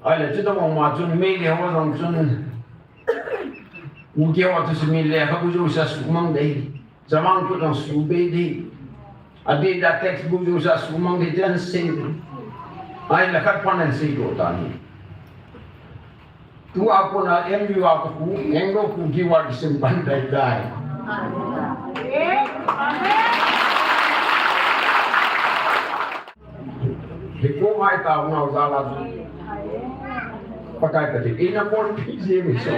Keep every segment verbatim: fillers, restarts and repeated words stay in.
Ahile, chutabang ma chun Meitei ho jong chun, Kuki ho chu simi le kha bu jouse sumang dei. Chavang Kut jong subei dei. Adeh a textbook jouse sumang dei tin asei. Ahile khat pan asei doh tan ahi. Tua kona M U a kapu, Anglo Kuki War kisim pan dai dai. Hiko mai tao nau jala. Pakai Pathen, ina kon pi je mi so.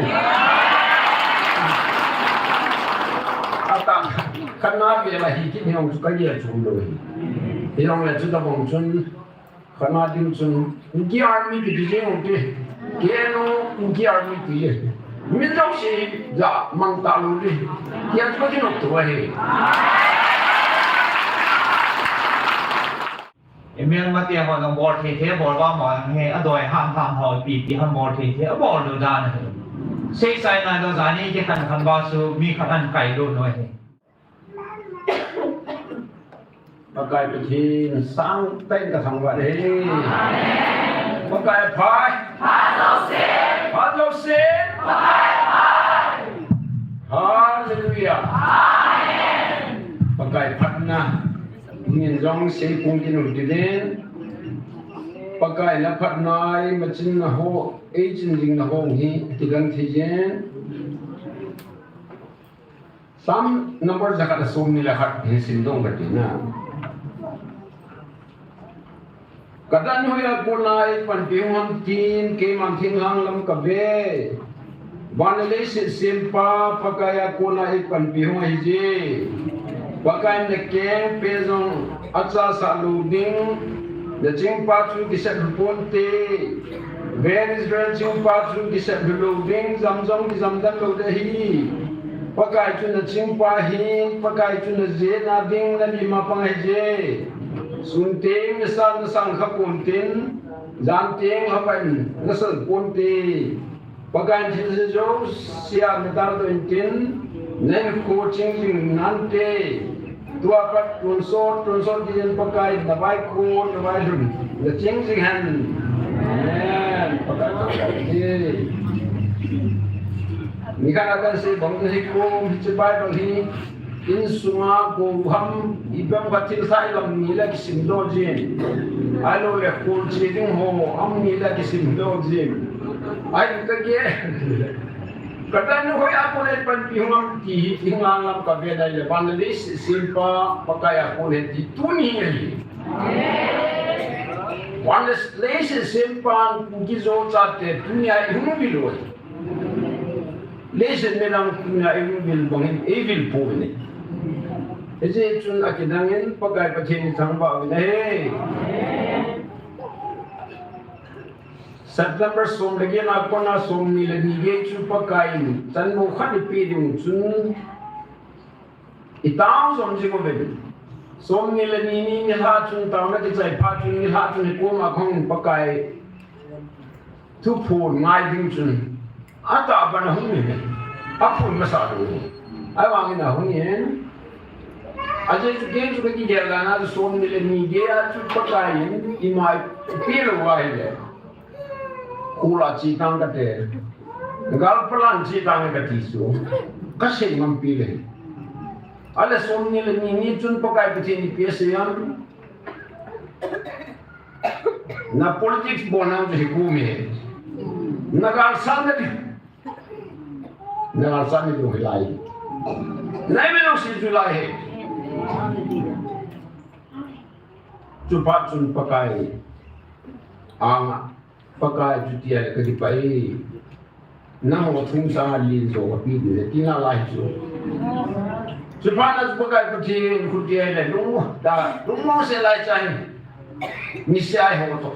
Ata, kana be la hi ki nyong ka ye chu lo hi. Hi long le chutabang chun, kana ding chun, Kuki Army kiti jeng u ti. K N O Kuki Army ti je. Min jong si ja mang ta lu di. Yan ko ti nok tu ahi. Emel mate ho nang bol thei thei bol ba mo nang he, adoi ham ham ho pi pi ham bol thei thei, abol do dan he. Sei sai na do jani ke khan khan ba su mi khan kai do no he. Pakai Pathen sang teng ka thangvah e. Pakai phai. Pha Joseph. Pha Joseph. Pakai phai. Hallelujah. Amen. Pakai phatna. Min jong sei pung kin u ti den. Pakai na phatna i machin na ho, ei chin jing na ho hi ti dang thei jen. Psalm number jakhat a som ni le khat hi sim dong ka ti na. Ka dan hoi a kona ei panpi hung ham tin, keiman thinglhang lam ka ve. Van le leiset sempa, Pakai a kona ei panpi hung ahi je. Pakai na kengpeh jong acha sah lou ding, na chingpa chu kisep lhu ponte. Ven Israel chingpa chu kisep lhu lou ding, jam jong kijam dan lou ding ahi. Pakai chu na chingpa ahi, Pakai chu na jeh na ding na mi ma pang ahi je. Sun teng na san na sang kha pontin, jan teng hapang na sal ponte. Pakai in thil jouse a na daldoh intin, na hinkho ching jing nante. Tua pat tonsot, tonsot ding in Pakai in na vaikon, na vailhun, na ching jing hen. Amen. Pakai, Pakai. Ni khat a kan sei bang hi kom, hiche Bible hi, Insunga kou ham, ipi ham khat thil sai lam ni le kisim doh jin. Ahilou le kol che ding ho, ham ni le kisim doh jin. Ahi ka ge. Ka dan hoi a kon ei panpi hung ham ti hi, thinglhang lam ka ve dai le, van le leiset sempa, Pakai a kon ei ti tuni hi. Van le leiset sempa, Kuki Zo chate, tuni a i hung vil u ahi. Leiset midang tunia i vil bangin, i vil poi. Hijeh chun akidangin Pakai Pathen i thangvah uvin ahi. September som le get a kona som ni le ni gei chu Pakai in chanmu khat i pe ding chun, i tao jom jing uvin. Som ni le ni ni nilhah chun taona kichai phat chun nilhah chun i koma khong Pakai thuphon ngai ding chun atahbeh a hung in, aphon masa lou. Ahivangin ahung in. Ajeh chu kei chu ka kigel dan a chu som ni le ni gei a chu Pakai in ima i pe lou ahile. Khula chi tang kate. Gal palan chi tang kati chu. Ka sei ngam pi le. Ahile som ni le ni ni chun Pakai Pathen in ipi asei em. Na politics bolna chu hi kom ahi. Na galsatna di. Na galsatna di hilai. Na imanou si chu lai ahi. Chuphat chun Pakai anga Pakai chutia le ka kipah e. Nangho thum sanga len jo ka pe ding e, tina lai chu. Chuphat na chu Pakai Pathen khutia le lung ta, lungmong se lai chai. Ni se ai ho to.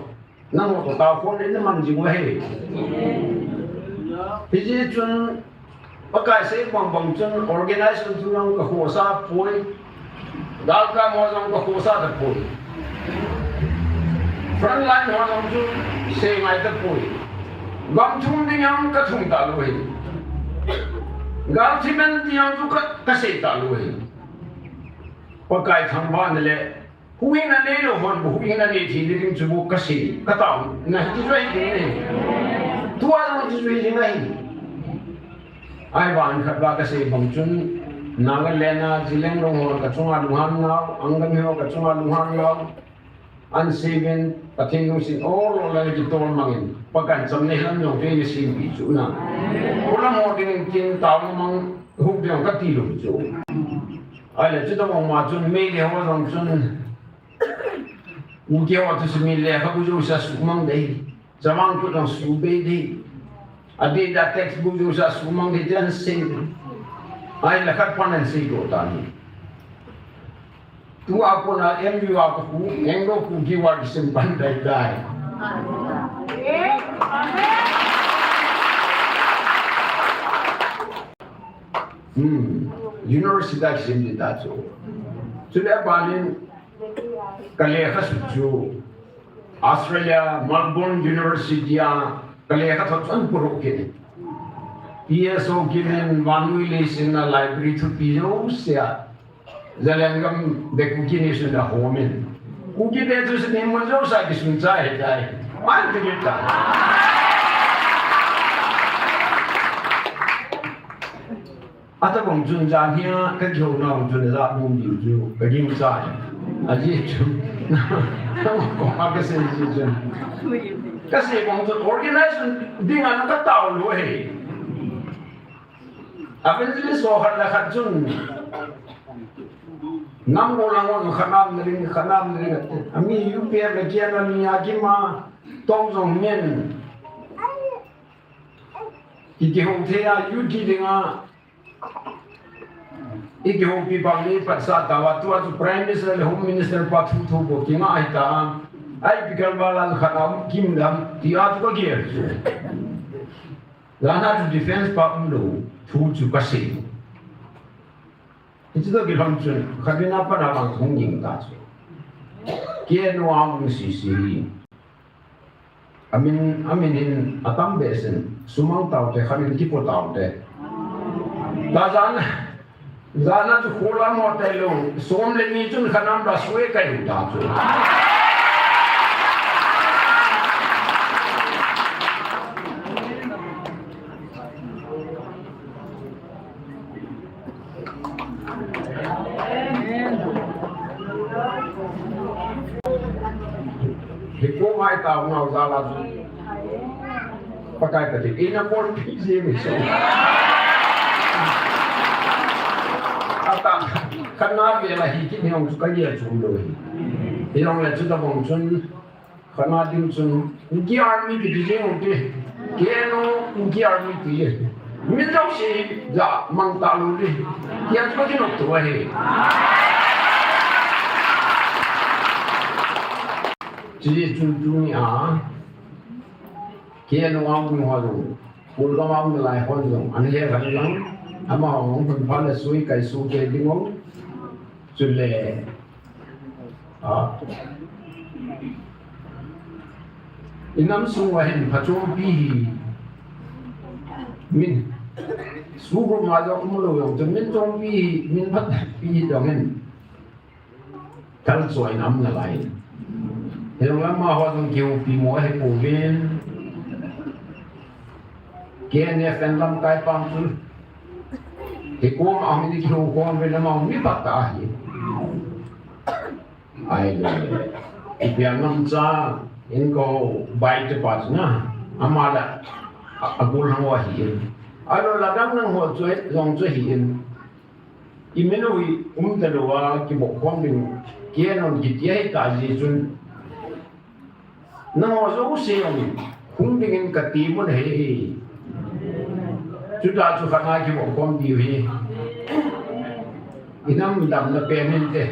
Nangho to tao khon le na man jing u ahi. Hijeh chun Pakai sei bang bang chun organization thu jong ka khosa poi. Galkap ho jong ka khosa tapoi. Frontline ho jong chu sei ngai tapoi. Gam thum ding jong ka thum talou ahi. Gal thi men ding jong chu ka, ka sei talou ahi. Pakai thangvahna le Huhhingna neilou hon bou huhhingna nei thei ding chu bou kasei, kataona hi chu ahi ding ahi. Tua jong chu ahi ding ahi. Ahivangin khat va kasei bang chun, Nagaland a Zeliangrong ho kachunga lunghan nau, Angami ho kachunga lunghan nau, an seven, Pathen lungset ol ol a kitol mangin, Pakai chamna lam jong chu eina sempeh chu na. Khulam ho dingin kin taona mang huk ding kati lou chu. Ahile chutobang ma chun Meitei ho jong chun, Kuki ho thusim in lekhabu jouse a sumang ding, Chavang Kut jong subei ding, adeh a textbook jouse a sumang ding tin asei. Ahile khat pan ahin seidoh tan ahi. Tua kona M U a kapu, Anglo Kuki War kisim pan dai dai. Hmm. University a kisim ding ta chu. Chule aban in kalekha sut chu Australia, Melbourne University a kalekha thot chu ahin pudoh kit in. P S O Kim in vannoi leiset a library thupi jouse a Zalengam the Kuki Nation a hom in. Kuki te thusim in mun jouse a kisun chai ahitai. Ahin ti kit tan. Atabang chun jan hia kakihou nau chun ajah nom diu chu kagingchai. Ajeh chu. Nangho koma kasei ji chun. Kasei bang chun organization dinga katao lou ahi. Evangelist ho khat le khat chun. Nam ho lang ho khanam na ring, khanam na ring. Ami U P F le K N O ni a kima tong jong men. Kihou thei a U T dinga. Ikihoupi bang ni phatsah tauva, tua chu Prime Minister le Home Minister pa thu thu bou kingai ta. Ai pikal bala khat a um kim dam, tia chu kagel chu. Lana chu defense pa umlou, thu chu kasei. Hichu toh kilhon chun, khatvei na pat a bang hung ging ta chu. K N O a um sisi. Amin, amin hin atam behseh in, sumang taute, khanin kipo taute. Ta jan, jan a chu khulam ho tailou, som le ni chun khanam ra sue kai u ta chu. Hikoma itaonau jal a chu. Pakai Pathen in eina bolpi jing in chu. Ata, khatna vel a hi kit hiong chu kagel chu lou hi. Hijongle chutobang chun. Khatna ding chun, Kuki Army kiti jing u te. K N O, Kuki Army ti. Min jouse ja mang talou te. Tia chu kinop tou ahi. Chuti chun tuni a, K N O a um ho jong, Kolgam a um nalai hon jong, ana he khan lang, amaho hung phat le sui kai su ke ding u. Chule, a, inam sung uva hin phachompi hi min, sugroup ma jong umlou jong chun min chompi hi, min phatpi hi jong hin. Kalchoi in um nalai. Hijongle amaho jong kihoupi mo ahi pouvin. K N F N lamkai pang chu. Hikoma um in kihou khom uvin amaho mi phat tah ahi. Ahile. Ipi a ngam cha in ko bai te pa chu na. Ama la. A, agol hang uva ahi in. Ahilou la dang nang ho chu, jong chu ahi in. Imin u hi umtalou a kibohkhom ding, K N O kiti ahi ta jeh chun. Nangho jouse jong hung dingin kati mun ahi. Chuta chu khat a kibohkhom diu hi. Inam damna pen hinte.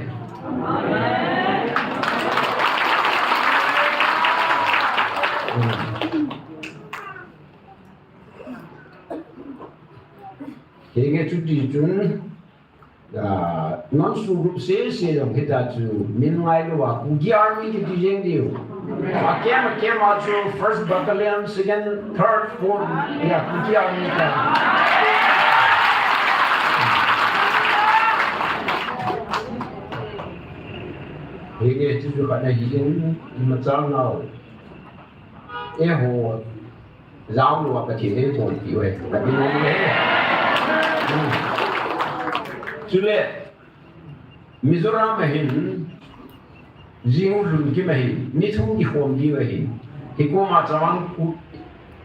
Hinge chuti chun. Ah, non-sugroup sese jong hita chu min ngailou a, Kuki Army kiti jeng diu. Akem, akem a chu first battalion, second, third, fourth, ya, Kuki Army ta. Henge, chuchu khat ahin, imacha nau. Eiho, jao lou a Pathen in eithonpi uve. Kati nom e. Hmm. Chule, Mizoram a hin, jing u lhun kim ahin, ni thum kikhom diu ahin. Hikoma Chavang Kut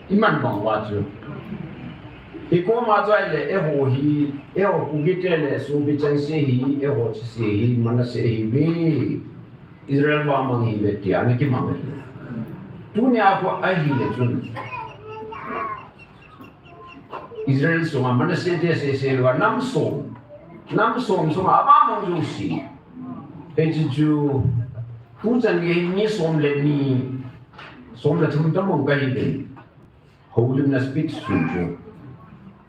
iman bang uva chu. Hikoma chu ahile, eiho hi, eiho Kuki te le, sopi chengse hi, eiho chengse hi, Manasseh ahiuve. Israel vamang ahiuve tia ana kimang ahi. Tunia khu ahile chun, Israel sunga Manasseh te sese louva nam som. Nam som sunga avamang jouse. Hiche chu, tuchan gei hi mi som le ni, som le thum tamong kahiuvin. Houlimna speech sun chu.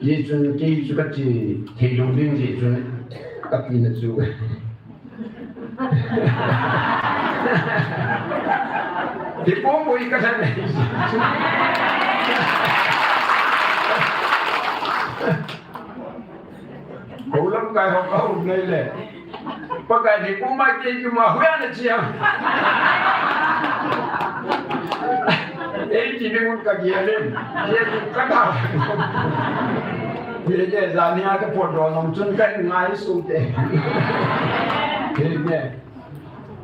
Hijeh chun kei chu kache theilou ding jeh chun kapina chu. Hipong boi kalhan. Houlam kai ho kaum nei le. Pakai ni kuma kei kuma huya na chia. Ei ti ni mun ka gia len. Ye tu ka da. Ye ye jani a ka pon do nom chun ka ngai su te. Ye ye.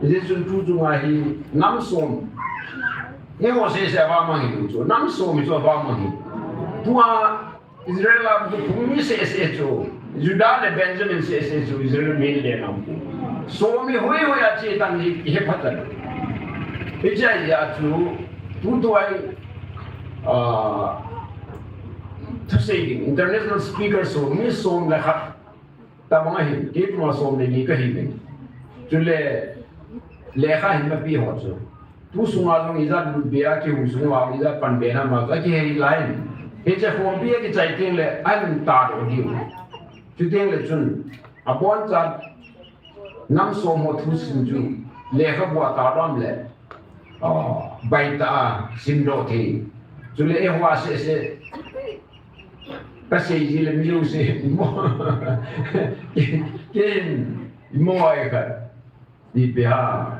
Ye chun tu tu ngai hi nam som. Eiho sese avamang hi tu chu. Nam som hi chu avamang hi. Tua Israel a phung mi sese chu, Judah le Benjamin sese chu, Israel mi le nam. Som hi hoi hoi a che tan hi, hi phat tan. Hiche a chu, tutua hi, ah, thusei ding, international speaker som, mi som le khat. Tabang ahin, kei puma som le ni kahiuvin. Chule, lekha hin mapi ho chu. Tu sunga jong ijat lut be a kihung sunga ijat pan be na ma chu akihei lai. Hiche khompi a kichai teng le, ahin tado diu. Chuteng le chun, abonchan, nam som ho thusim chu, lekhabu a tado am le, ah, baitah a simdoh thei. Chule eiho a sese, kasei ji le mi jouse, mo. Ken, mo ai khat. Ipi ham.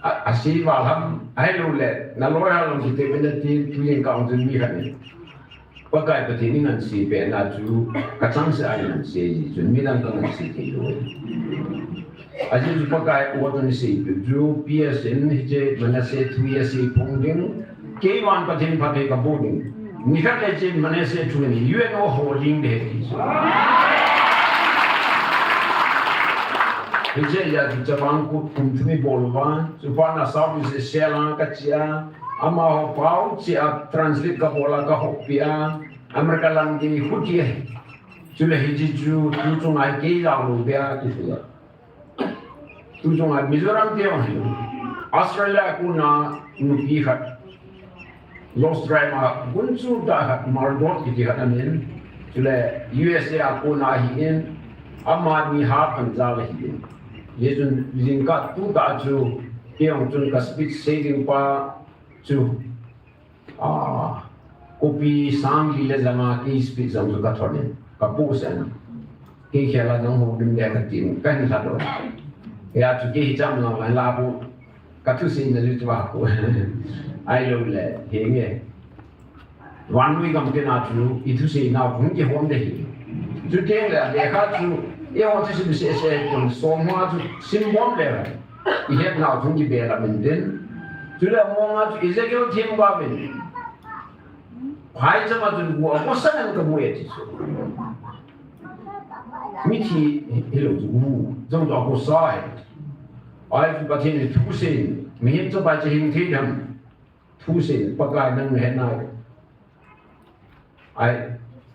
A, asei val ham, ahilou le, naloi ham jong kiti uvin nati, tu jeng kaung chun mi khat in. Pakai Pathen in ahin seipeh na chu, kachangseh a ahin sei ji chun, midang kahin sei thei lou. Ajeh chu Pakai u ahin seipeh chu, P S in hiche Manasseh thu hi asei phong ding, keiman Pathen phatthei kaboh ding. Nikhat le chen Manasseh thu hi U N O ho ling ding ahi ti chu. Hiche a chu Chavang Kut kum thum ibol uva, chuphat na South East Asia lang kache a, amaho pao chea translate kabol a kahoupi a, America lang gei khu ti ahi. Chule hiche chu, tu chunga hi kei jao lou beh a kiti a. Tu chunga Mizoram te jong hi. Australia a kona nupi khat. Lost Tribe a gunchu tah khat Mardot kiti khat amin. Chule U S A a kona ahin. Amani ha phan jal ahin. Hijeh chun jingkah tu tah chu kei jong chun ka speech sei ding pa chu. Ah, copy sang li le janga kei speech jong chu kathon in, kapost in. Kei khel a nang houlim le katin, kahin lhadoh. Hia chu kei hicham lang lang la pu, kathusei na chu chu a pu. Ahilou le, henge. Vannoi gam kena chu, ithusei nau hung kihom ding ahi. Chuteng le, lekha chu, eiho thusim sese, tun som ho chu, sim bom le. Ihet nau chung kibe la min tin. Chule among a chu Ezekiel thim ba min. Phaicham a chun gu agosa ngen kamu e ti chu. Mithi hilou chu gu. Jong chu agosa e. Ai chu Pathen in thusei. Mihem chu pai chu hing thei dam. Thusei. Pakai nang nahet nai. Ai,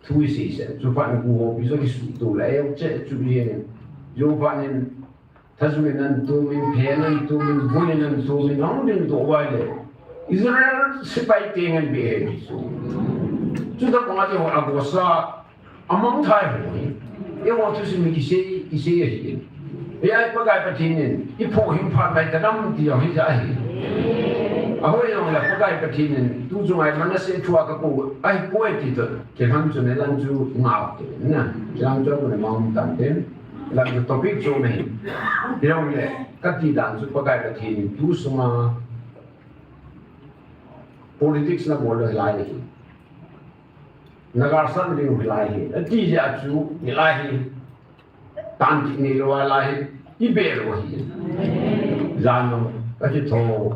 thu isei sel, chuphat in gu ho pi joh kisuto le, ei, che, chu yen. Chuphat in, thajui nan tumin, phe nan tumin, vun nan tumin, hung ding to vai le. Israel sepai te ngen be he. Chuta kong ati ho agosa, amang thai ho hi. Eiho thusim kisei, kisei ahi. Ei ai Pakai Pathen in, iphoh hing phat mai ta nam ti jong hi ja hi. Ahoi jong le Pakai Pathen in, tu jong ai Manasseh thu a kakou, ahipoi ti toh, kei ham chu ne lang chu ngau te, na, lang chu ne mang tan ten. Lam topic chu nahi. Hijongle, kati dan chu Pakai Pathen in tu sunga politics nabol lou hilai hi. Nagalsat ding hilai hi. Ati jeh chu hilai hi. Tan kit neilou a lai hi. Ibe lou hi. Jan lou, kati tho.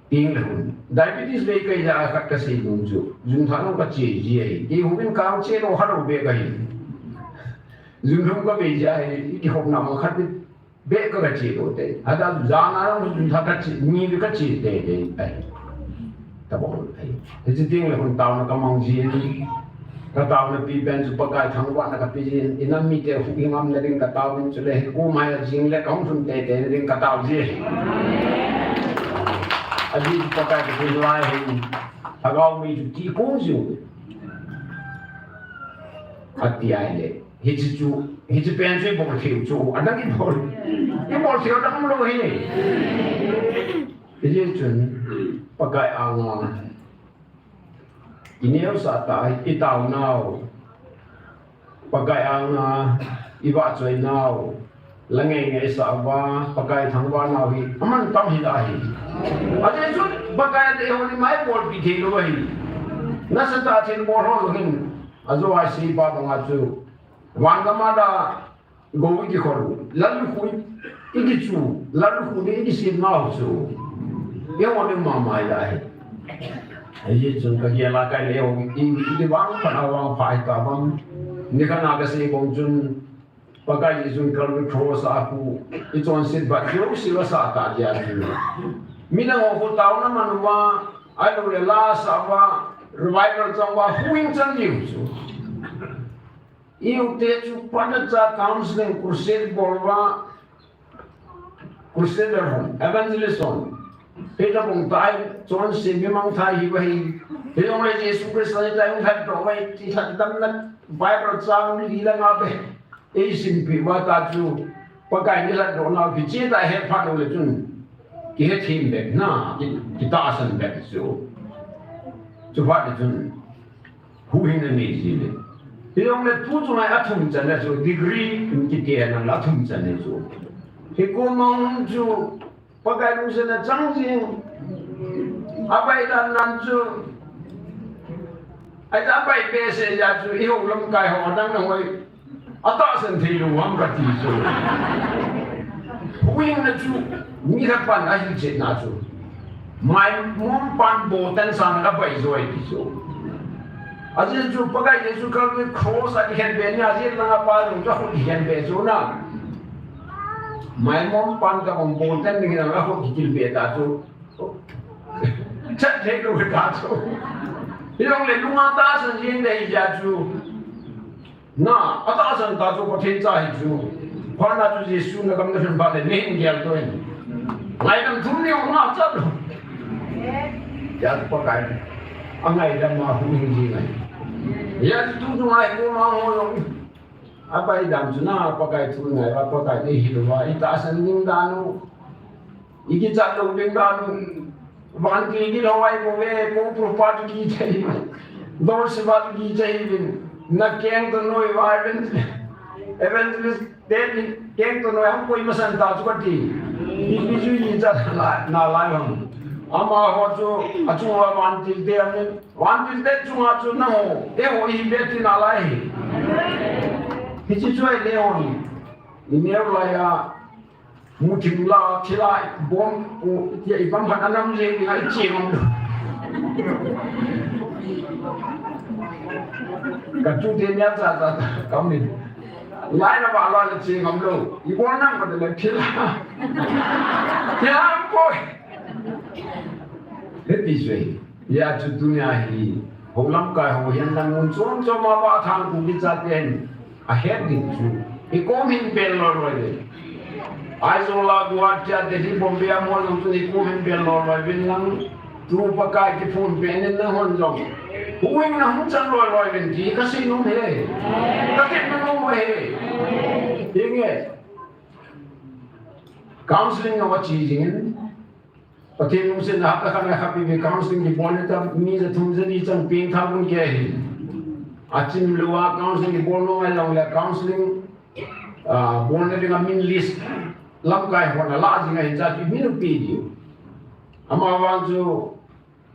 Ting le hun. Diabetes vei kahi jeh a khat kasei nom chu. Jun tha lou kache ji ahi. Kei hung in kang che lou ha lou be kahi. Jun lou kavei jeh ahi. Kihopna ma khat be ka kache lou te. Hada jan a lou jun tha kache, ni kache te te ahi. Tabang ahi. Hiche ting le hun taona kamang ji ahi. Ka taona pi pen chu Pakai thangvahna kape jin, inam mite huhhing ngam na ding ka tao in chule, hi kum a jing le kahung lhun teitei na ding ka tao ji. Ajeh chu Pakai ka tin lai hin, lhagao mi chu ti kung jing. Ati ahile, hiche chu, hiche pen chu ibol thei chu, adang ibol, ibol thei adang lou hi. Hijeh chun, Pakai anga, ineosah tah a, itaonau, Pakai anga, ivahchoinau, la ngeingaisah uva, Pakai thangvahnau hi, aman tam hi ahi. Ajeh chu, Pakai te hon ima ibolpi thei lou ahi. Nasatah a thil bol lou hin, ajo a seipa banga chu, van gam a da, Go ikikhol, lallukhuh ikichu, lallukhuh ding ikisem nau chu. Eiho ding mama ahi. Hijeh chun kagel a kahi le eiho i, ikivangphat a vangpha hita vang. Nikhat a kasei bang chun, Pakai Jesu Calvary Cross a khu, ichonset bat jouse asah ta jeh a chu. Midang ho khu taona man uva, ahilou le la asah uva, revival chang uva, huhhing chan diu chu. Iute chu phatechan counseling, crusade bol uva, crusader hon, evangelist hon. Hitabang tah a chonse mi mangthah ihiuva hi. Hijongle Jesu Christa ni tah a hung lhatdoh uva, ti lhatdamna Bible chang li le nga beh. Eisimpi uva ta chu Pakai ni lhatdoh nau kicheh tah a hetphat lou le chun. Kihethem bep na, ki, kitahsan bep chu. Chuphat le chun. Huhhing anei ji le. Hijongle tu chunga athum channa chu degree in kiti a nang la athum channa chu. Hikoma hung chu Pakai lungsetna chang jing. Abai dan nan chu. Aita abai behseh jeh a chu eiho lamkai ho adang na hoi. Atahsan thei lou ham kati chu. Huhhingna chu, mi khat pan ahilchetna chu. Maimom pan botan sanga abai joi ti chu. Ajeh chu Pakai Jesu Calvary cross a kikhenbeh ni ajeh langa pa jong chu akhut kikhenbeh chu na. Maimom pan kabang botan ding langa akhut kikilbeh ta chu. Chat thei lou ta chu. Hijongle lunga tahsan jing dei jeh a chu. Na, atahsan ta chu Pathen cha hi chu. Phatna chu Jesu na gam na lhun phat le neihin gel doh in. Ngaidam thum nei hung ngah chat lou. Hijeh chu Pakai. Angaidam a hung hing ji ngai. Hijeh chu tu chu ngaikoma ho jong. Abai dam chu na Pakai thu ngai uva Pakai neihil uva. Itahsan ding dan u. Ikichat lou ding dan u. Vantil gilou ahi bouve, kou Prabhupada kichai. Lord Shiva kichai vin. Na keng toh noi va evangelist, evangelist te keng toh noi ham koi masan ta chu kati. Ipi jui ichat nalai ham. Amaho chu achunga vantil te amin. Vantil te chunga chu nangho, eiho ihi bep ti nalai hi. Hiche chu ahile hon. Ineo laiya. Muthim la, thilha, bom, u, tia ibang khat anam jeng ding a iche ngam lou. Ka tute nia cha cha ta, ka min. Lai na ba la le che ngam lou. Ibol nang ka le thilha. Thilha koi. Hiti jui. Hijeh chu tunia hi. Ho lamkai ho hihen lang mun chom chom a va thang ku kicha ten. Ahet ding chu, hikom hin bel loi loi le. Aizawl a, Guwahati a, Delhi, Bombay a, mo jong chu hikom hin bel loi loi vin lang. Tu Pakai kiphonpeh in nanghon jong. Huhhing na hung chan loi loi vin ti kasei nom e. Katepna nom e. Hinge. Counseling na va che jing in. Pathen lungsetna hapta khat le khat ipi counseling kibolna ta mi ja thum ja li chang pengthah un kei ahi. Achim lou a counseling kibol nom ngai jongle counseling ah, bolna dinga min list lamkai hon alah jing ahin, chuti min ape diu. Amavang chu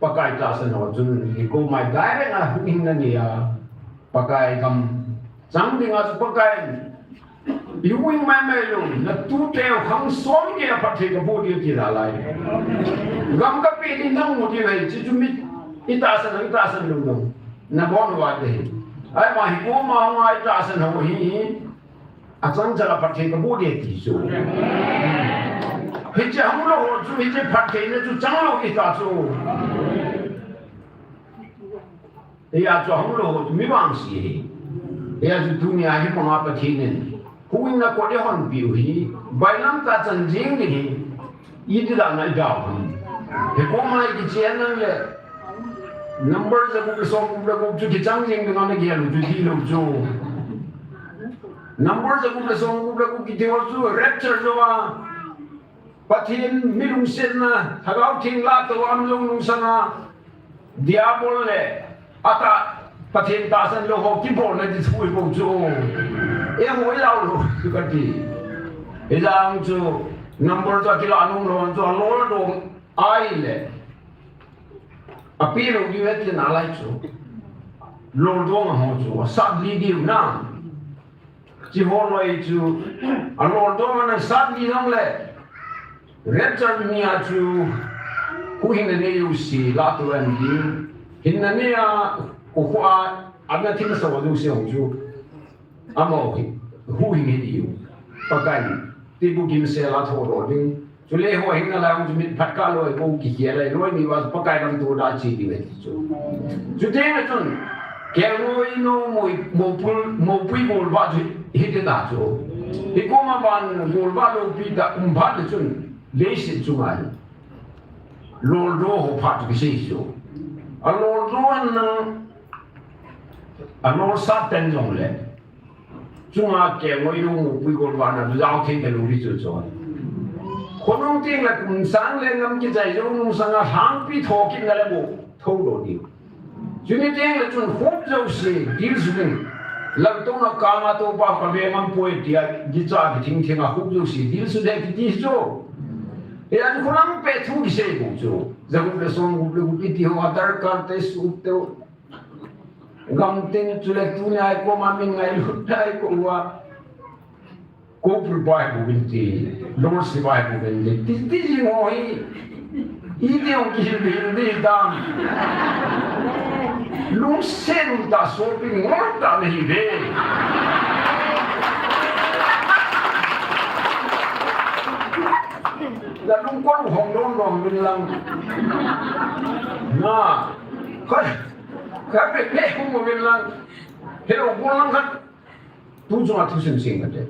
Pakai tahsan ho chun, hikom a direct a huhhingna nei a, Pakai gam chang dinga chu Pakai in, i huhhing maimai lou, na tute u khang som gei a phatthei kaboh ding ti nalai. Gam kape ding nang mu ding ahi, chuchu mi, i tahsan, i tahsan lou nang. Nabon uva te. Ahivang hikom a hung a i tahsan ho hi, achang chang a phatthei kaboh ding ti chu. Hiche hung lou ho chu, hiche phattheina chu chang lou kit ta chu. Hia chu hung lou ho chu mi vangse ahi. Hia chu tunia hi panga Pathen in huhhingna kot eihonpiu hi, bailam tah chan jing ding hi. Iti dan a i dau ham? Hikom a i kichen nang le, number jagup le somgup le gup chu kichang jing ding a nagel u chu, dihlou chu. Number jagup le somgup le gup kiti ho chu rapture jou a, Pathen mi lungsetna, Lhagao Theng lahtou a um jou nungsang a, Diabol le atah Pathen tahsan lou ho kibolna ti thu hi bou chu. Eiho i lau lou chu kati. Hijeh a chu number chu akilah nom lou chu, alol dong ahile, ape lou diu ahi ti nalai chu. Lol dong a ho chu asat li diu na. Chi ho loi chu, alol dong a nasat ni jong le, rapture ni a chu, huhhingna nei jouse lahtou ahi ding. Hinna nei a, kho kho a, ana thilsoh jouse hung chu, amaho hi, huhhing hi diu. Pakai in, tibu kimsel a thodoh ding. Chule huhhingna lai hung chu mit phat kah loi bou kikhel lai, loi ni uva Pakai lam toh da che ding ahi ti chu. Chuteng le chun, kelngoi nou mopui, mopui golvah chu hiti ta chu. Hikom a van golvah loupi tah um phat le chun, leiset chunga hi loldo ho phat chu kisei chu. Aloldo nang, alol sat ten jong le. Chunga kelngoi nou mopui golvah na jao thei talou ding chu chu. Khonung teng le kum sang le ngam kichai jou nungsang a lhangpi thokitna le bou thodoh diu. Chuni teng le chun khup jouse dil su ding. Lamtona kanga Toupa kave ngam poi tia kicha kithing thing a khup jouse dil su ding kiti chu. Hia chu kholang pet thu kisei bou chu. Jagup le somgup le gup iti ho a darkar te suh teu. Gam tin chule tunia hikom a min ngailut tai kou a. Kou pul pai bouvin ti, lungsi pai bouvin ti, ti, ti jing ho hi. Iti hung kihil, hil di dam. Lungset um tah, soping ngol tah nahi ve. Lalung kon hong dong dong vin lang. Na. Koi. Ka pe pe hung mo vin lang. Hello, golhang khat. Tu chunga thusim sing kate.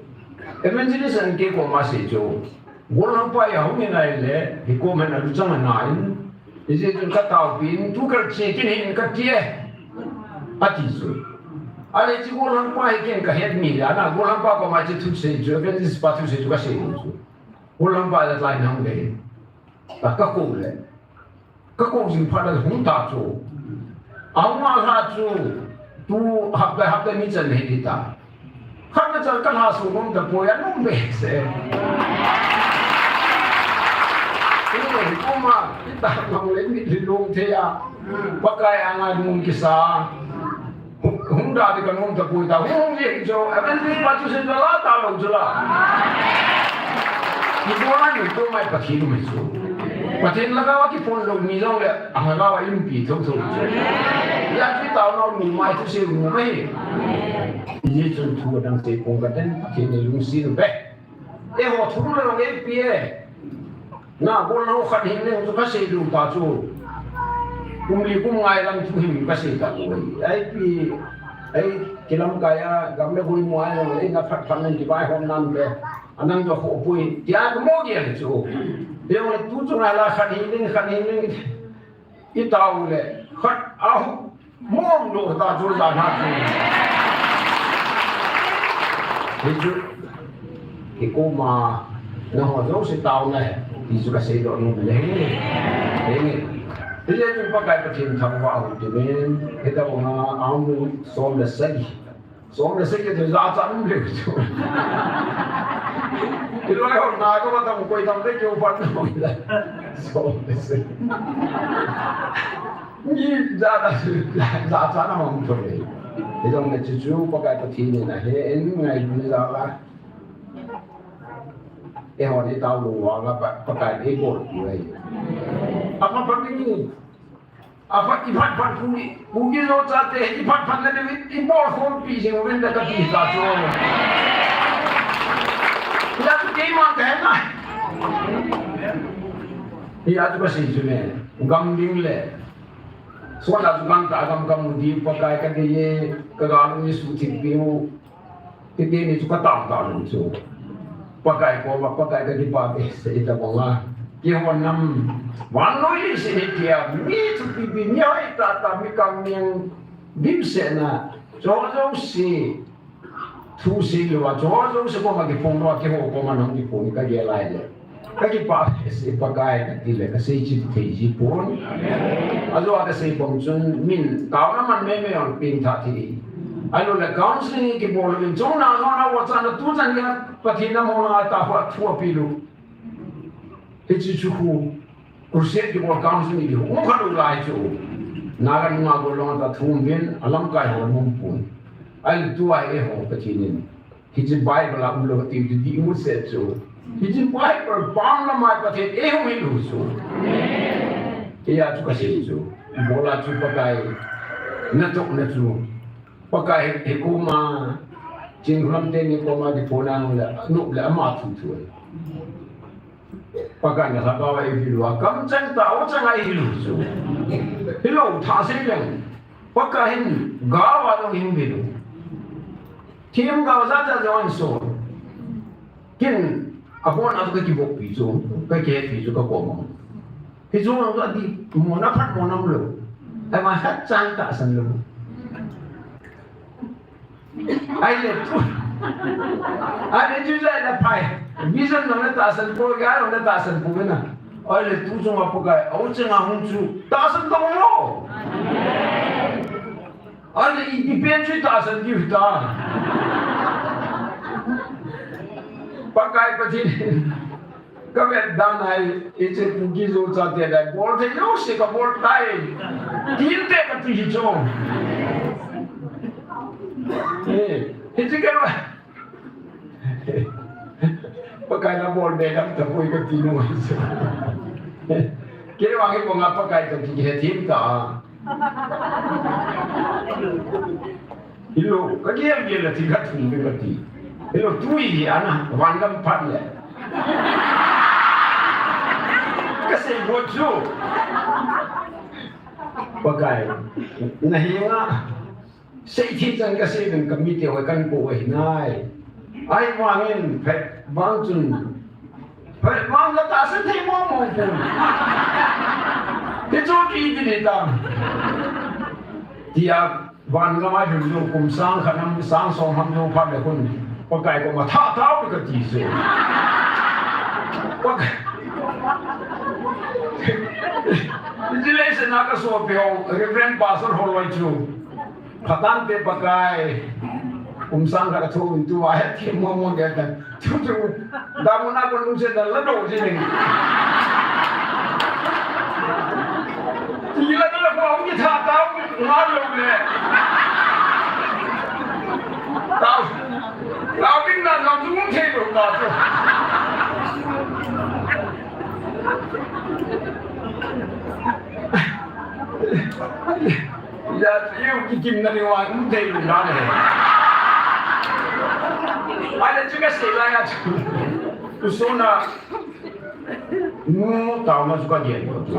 Evangelist an ke koma sei chu. Golhang pa a hung in ahile, hikom hin aluchang ana in. Hijeh chun ka taopin, tu kal che kin hin kati e. Ati chu. Ahile chu golhang pa hi ken kahet mi le, ana golhang pa koma chu thusei chu, evangelist pa thusei chu kasei chu. Golhang pa le tlai nang le. Ka, ka kou le. Ka kou jing phat le hung ta chu. Ahung a lha chu. Tu hapta, hapta ni chan hi ta. Khat na chan ka lha su nom ta poi, anom behseh. Ui, koma, ita mang le mit lhilong thei a. Pakai anga nom kisa. Hung, hung da di ka nom ta poi ta, hung hung jeng chu, evangelist pa thusei chu la ta lou chu la. Kibol a ni tu mai Pathen um chu. Pathen lhagao a kiphon lou ni jong le, alhagao a umpi thotho chu. Hia chu taona u numei thusei u numei. Hijeh chun thu adang sei pong katen, Pathen in lungset u be. Eiho thum le long eipe e. Na, golhang khat hin leng chu kasei lou ta chu. Kum li kum nga lam chu hin kasei ta chu. Eipe, ei, kilamkai a, gam le hoi mo a, ei na phat phat nan kivaihom nan be. Anang jo ho pui. Tia mo ge chu. Eiho le tu chu nga la khat hin leng, khat hin leng. I tao le, khat a hu, mong lo ta chu la na chu. Hi chu, hi koma, na ho jo si tao le, hi chu ka sei do nu le. Hi ni. Hi le chu Pakai Pathen thangvah u ti men, hi ta ko ma, a mu som le sagi. Som le sagi kiti jachat um leu chu. Hilai hon na ka va tam koi tam te keu pan no la. Som le sagi. Ni jachat, jachat na mang to le. Hijong le chu chu Pakai Pathen in ahe, en ngai ni la la. Eihon i tao lou uva Pakai in eibolpi u ahi. Apha phat ding, apha, i phat phat Kuki, Kuki Zo chate, i phat phat na ding, i bolkhompi jing uvin te kati ta chu. Hijeh chun keima kahe nai. Hijeh chun kasei chu ne, gam ding le. Sona chu gam ta gam kamu ding Pakai kadei e, ka gam ni suhthip ding u. Hiti ni chu ka tam ta lou chu. Pakai koma, Pakai ka kipah behseh e tabang a. Kihon nam, vannoi leiset hitia, mi thupipi, mi hoitah tah, mi kangning dimset na, jouse, thusei lou a, jouse koma kiphong lou a, keiho koma nahung kiphong ka gel lai le. Ka kipah behseh Pakai kati le, ka seichih thei ji pon. Ajou a ka sei bang chun min taona man mei mei hon pengthah thei. Ahilou le counseling kibol in chun na hon a wa chan na tu chan ya Pathen na mo na ta hua thua pi lu. Hiche chu khu crusade kibol counseling kibol. Mo kha lu lai chu. Na kan ma go long ta thum bin alam kai ho mum pun. Ahile tu a eiho Pathen in. Hiche Bible a umlou ti, ti, ti imu se chu. Hiche Bible pang lamai Pathen in eihung hil u chu. Hijeh chun kasei chu. Ibola chu Pakai natoh na chu. Pakai hi, hi koma, Chinhulam teni koma kiphong nang le, nop le ama thu thu. Pakai na lhagao a eihil uva, kamcheng tah, awcheng a eihil u chu. Hilou, thah sei leng. Pakai hin, gao a jong eihil u. Themgao jat jat jong ahin sol. Ken, abon a chu ka kiboppi chu, ka kihetpi chu ka kom a. Hichu jong chu ati, mo na phat mo na um lou. Ahivang khat cha tahsan lou. Ahile tu. Ahile tu jong na phai. Vision jong na tahsan pou, gei jong na tahsan pou na. Ahile tu jong a Pakai, awcheng a hung chu tahsan tao lou. Ahile ipi pen chu tahsan diu ta. Pakai Pathen. Ka vet dan a hi, hiche Kuki Zo chate le, bol thei jouse ka bol tai. Tin te kati hi chu. Eh, hiche kei vang. Pakai na bol be dam tapoi kati nung ahi chu. Kei vang hi banga Pakai kati kihe thim ta. Hilou, ka gel gel le thil khat thum ding kati. Hilou, tu hi ana, van gam phat le. Ka sei got chu. Pakai, na henga, sei thei chan ka sei uvin ka mite hoi kan ko ahi nai. Ahivangin, phet vang chun, Hoi, vang la tahsan thei mo mo pon. Hichu kiti ni tam. Tia van gam a lhun jou kum sang khat ham, sang som ham jou phat le khun. Pakai koma tha tao kati chu. Pakai. Hiche leiset a ka sopi ho, Reverend Pastor Holoi chu. Phatah in te Pakai, kum sang khat a thu in tu a het thim mo mo gel tan. Chu chu, damuna kon lungset na la do ji ning. Ti la la ko ki tha ta nga lo le. Tao. Tao bin na na tu thei lo ta chu. Ya, yu kikim na ni wa, um thei lu na ne. Ahile chu ka sei lai a chu. Kusona. Nu tao na chu ka gel ko tu.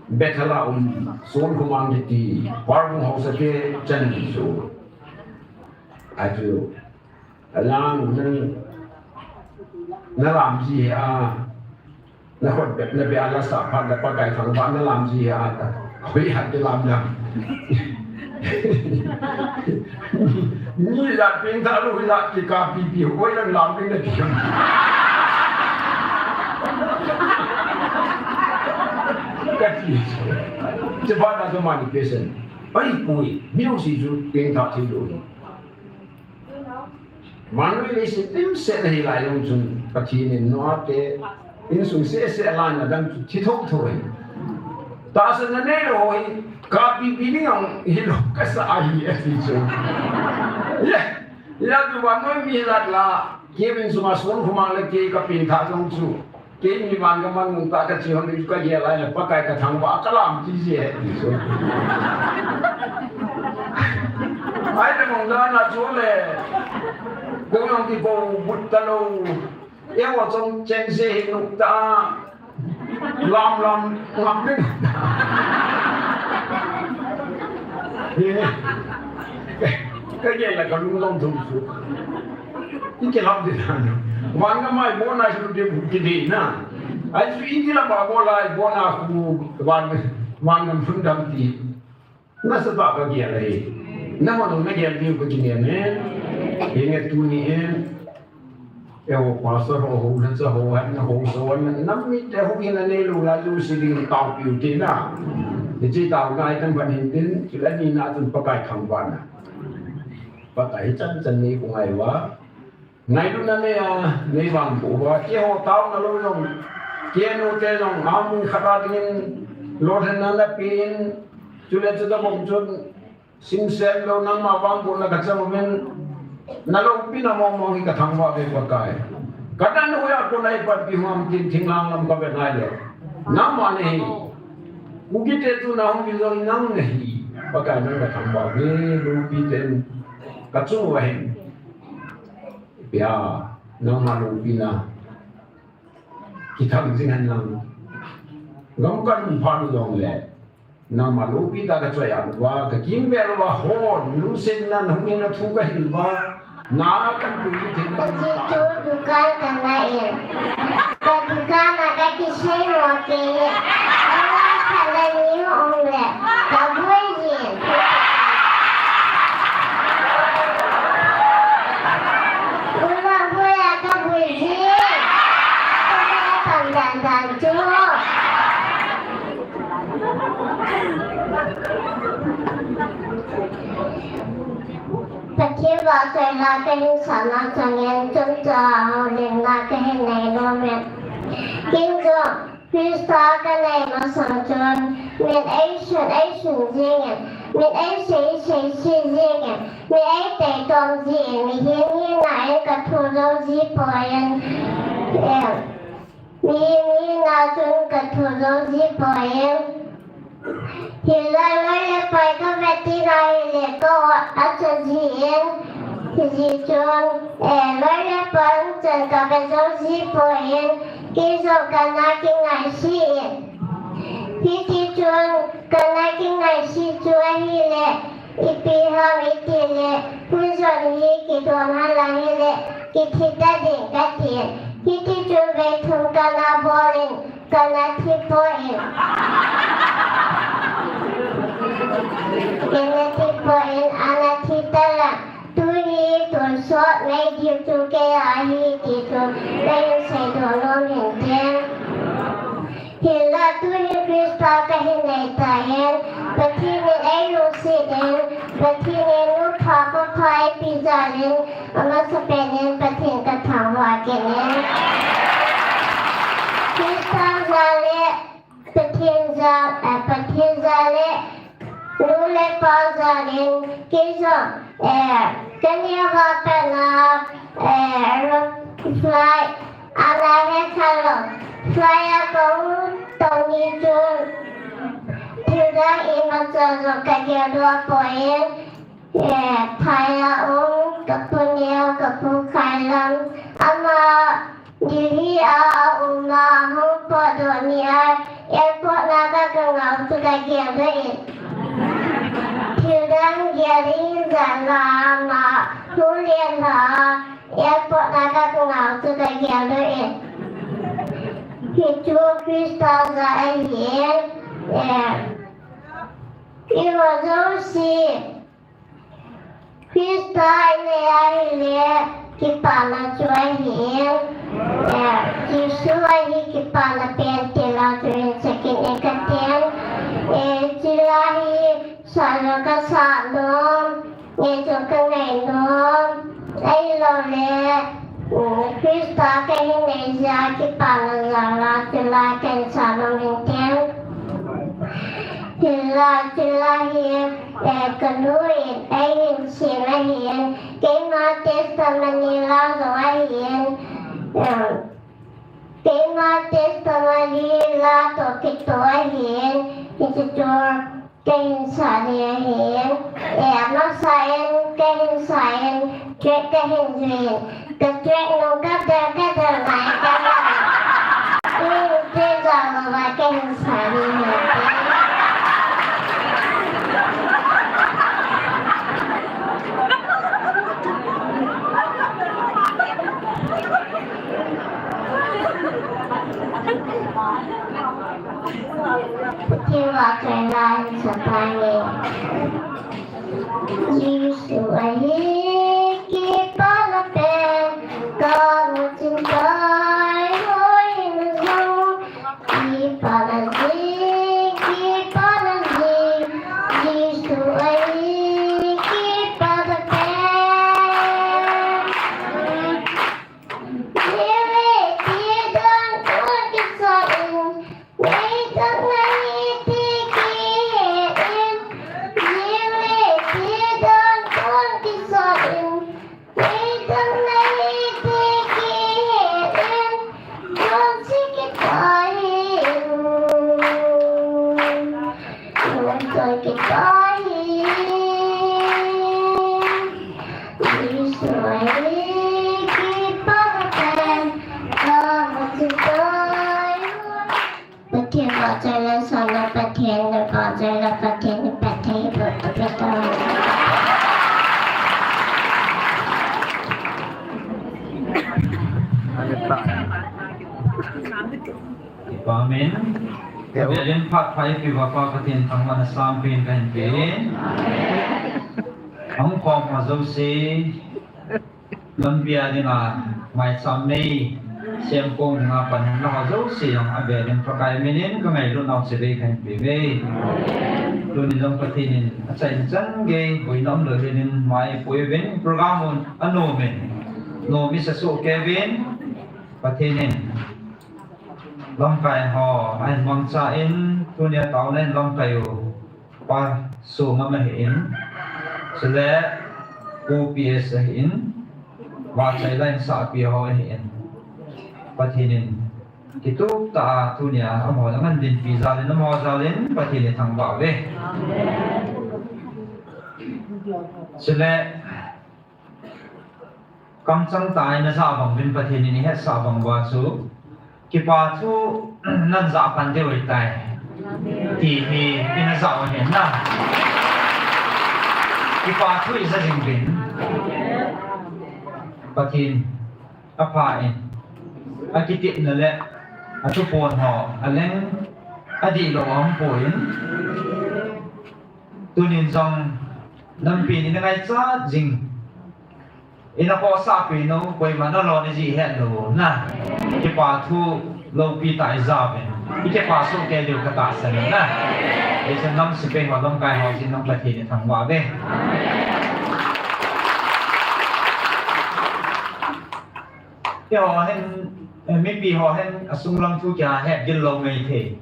Bethel a um, Son Khumang kiti, Parbung Haosa te chan ni chu. Achu. Alang, nang, na lam ji a, na khut bep na bia la sa phat na Pakai thangvah na lam ji a ta. Hoi hat ke lam lam. Ni la ping ta lu la ki ka pi pi hoi la lam ping na ki. Ka ti. Che ba na to mani pesen. Ai pui, mi u si ju ping ta ti lu. Vannoi leiset dimset na hilai jong chun Pathen in Noah te insung sese a lan a dang chu thi thotho ahi. Tahsan na neilou ho hi kapipi ding jong hilou kasa ahi ati chu. Ila chu vannoi mi lat la, kei insung a sol khumang le kei kapeng tha jong chu. Kei mi vangam a nungta kache hon ding kagel lai le Pakai kathangvah kalam ti je. Ai le mong dan a chu le. Kou jong kikou but talou. Eiho chong chengse hi nungta. Lam lam ngam ding. Kagel la kalung long thum chu. Ikilam ding na. Vangam a ibon a ilu ding kidei na. Ai chu ikilam a bol a ibon a khu van, vangam phundam ti. Nasatah a kagel ahi. Nangho jong nagel diu kakinem e. Hinge tuni e. Eiho pastor ho, hounacha ho, hounacha ho, nam mite houin a neilou lai jouse ding taopiu te na. Hiche taona hi tam ban hin tin, chule nina chun Pakai thangvahna. Pakai hi chan chan nei kho ngai uva. Ngailutna nei a, nei vangboh uva. Keiho taona lou jong. Kei nu te jong, amun khat a dingin, lolhinna napen. Chule chutabang chun, simsem lou nangma vangbohna kachang uvin. Naloupina mong mong hi kathangvah ve Pakai. Kadan hoiya kona ipanpi ham tin thinglhang lam kavet ngai le. Nangma nahi. Kuki te chu nahung vin jong nang nahi. Pakai nang kathangvah ve, loupi ten kachung uva hin. Pia, nangma loupina. Kithang jing hen lang. Gam kan pha nu jong le. Nangma loupi tah a kachoi a uva, kakimvel uva hon, lungsetna, nahung in a thu kahil uva, na kan pui thei. Kaji tu dukan kana in. Ka dukan a kakisei mo kei. Ana khala ni um le. Kabui jin. Ula bui a kabui jin. Kabui a kam dan dan chu. Pathen vahchoina kahin sahna changin chomcha houlimna kahin nei nom e. Ken jong Christa kanei masang chun min eisun eisun jingin, min eisei sei sei jingin, min eitei tom jingin, mihem hina in kathu jou ji poi. Mihem hina chun kathu jou ji poi. Hilai loi le pai kavet tina hile ka ot acha jin, hijeh chun, eh, loi le pai chan kavet jou ji poi, kei jong kana kingaisih in. Hiti chun kana kingaisih chu ahile, ipi ham itile, hun jong hi kidom hala hile, kithi ta ding kati. Hiti chun vei thum kana bol in, kana thi poi. Kana thi poi, ana thi ta la. Tuhi tonsot nei diu chu kei ahi ti chu kahin seidoh nom in tin. Hinla tuhin Christa kahin nei tan, Pathen in eilungset in, Pathen in nupha papha eipeh jal in, amasapen in Pathen kathangvah kit in. Christa jal le Pathen jal, eh, Pathen jal le nu le pa jal in kei jong, eh, kaneo a pat na, eh, flight ana he khalou. Flight a kahung tong ni chun thildang imacha jong kagel doh poi. Eh, phai a um, kapu Neo, kapu Khailam, ama Delhi a, a um a, hung potdoh ni a, airport na ka, kangau chu kagel doh in. Thildang gel in jal a, ama, hung len a, airport na ka, kangau chu kagel doh in. Hichu Christa jal ahi, eh, iho jouse Christa inei ahile, kipana chu ahi, eh, Jesu ahi kipana pen ti la chu in sekin e katin, eh, chila hi sah jong kasah nom, ngei jong kangai nom, ahilou le Christa kahin nei jeh a kipana jal a thilha kahin sah nom in tin. Thilha, thilha hi, eh, kanu in eihin sem ahin, keima testimony la jong ahin, eh, keima testimony la toh kitoh ahin, hiche chu kahin sah ding ahin, eh, amasa in kahin sah in, track kahin jui in, ka track nung ka del, ka del nai ka la. Ui, te jao lo ba kahin sah ding ahin. Pathen vahchoina hin sa tange. Jesu ahi kipana pen, ka muchin tai hoi na jong. Kipana jing, kipana jing, Jesu ahi kipana pen. Pathen vahchoina sona, Pathen vahchoina, Pathen vahchoina. Amen. Amen. Amen. Pathen thangvahna sampin kahin pe. Ahung khom ho jouse, lampi a dinga maicham nei semkong dinga panhina ho jouse jong avel in Pakai minin kangailut nau chibai kahin pe uve. Tuni jong Pathen in achaina chan gei boina umlou helin mai pui uvin, program u anom in, nom isa soh kei uvin, Pathen in lamkai ho ahin mangcha in, tunia taona in lamkai u Pa Songam ahin, chule Pu P S ahin, vahchoi line sahpi ho ahin, Pathen in kitup tah a tunia amaho jong ahin dinpi jal in, amaho jal in Pathen ithangvah uve. Chule kamchang tah a ina jah bang uvin, Pathen in ihetsah bang uva chu kipa thu nan jah pan diu ahitai ti hi ina jah u ahin na. Kipa thu ija jing uvin. Pathen apha in, akitepna le athupon ho aleng adihlou aumpoi. Tunin jong nampi in ina ngaichat jing, ina khohsahpi nau, koima nalo najih hetlou na. Kipa thu loupi tah ija uvin, ikipa soh kei diu katahsan in na. Hichun nam sepai ho, lamkai ho chun nam Pathen ithangvah uve. Eiho hin, eh, mipi ho hin asunglang thu kia hetgil lou maithei.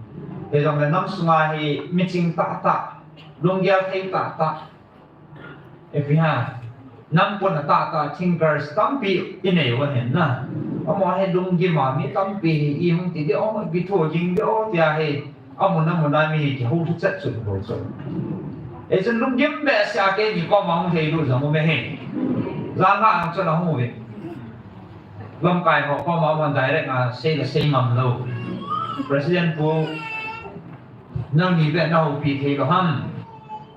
Hijongle nam sunga hi miching tahtah, lunggel thei tahtah, ipi ham, nam pon atahtah thinkers tampi inei u ahin na. Amaho hi lunggim a mi tampi hi ihung ti diu, ipi thu ging diu tia hi amun amun a mi hi kihou lhuchet chun bou chun. Hichun lunggim behseh a keini koma hung theilut jong aume hi. Janhi a chun ahung uve. Lamkai ho koma aman direct a sei le sei ngam lou. President pu, nangni beh nahoupi theilou ham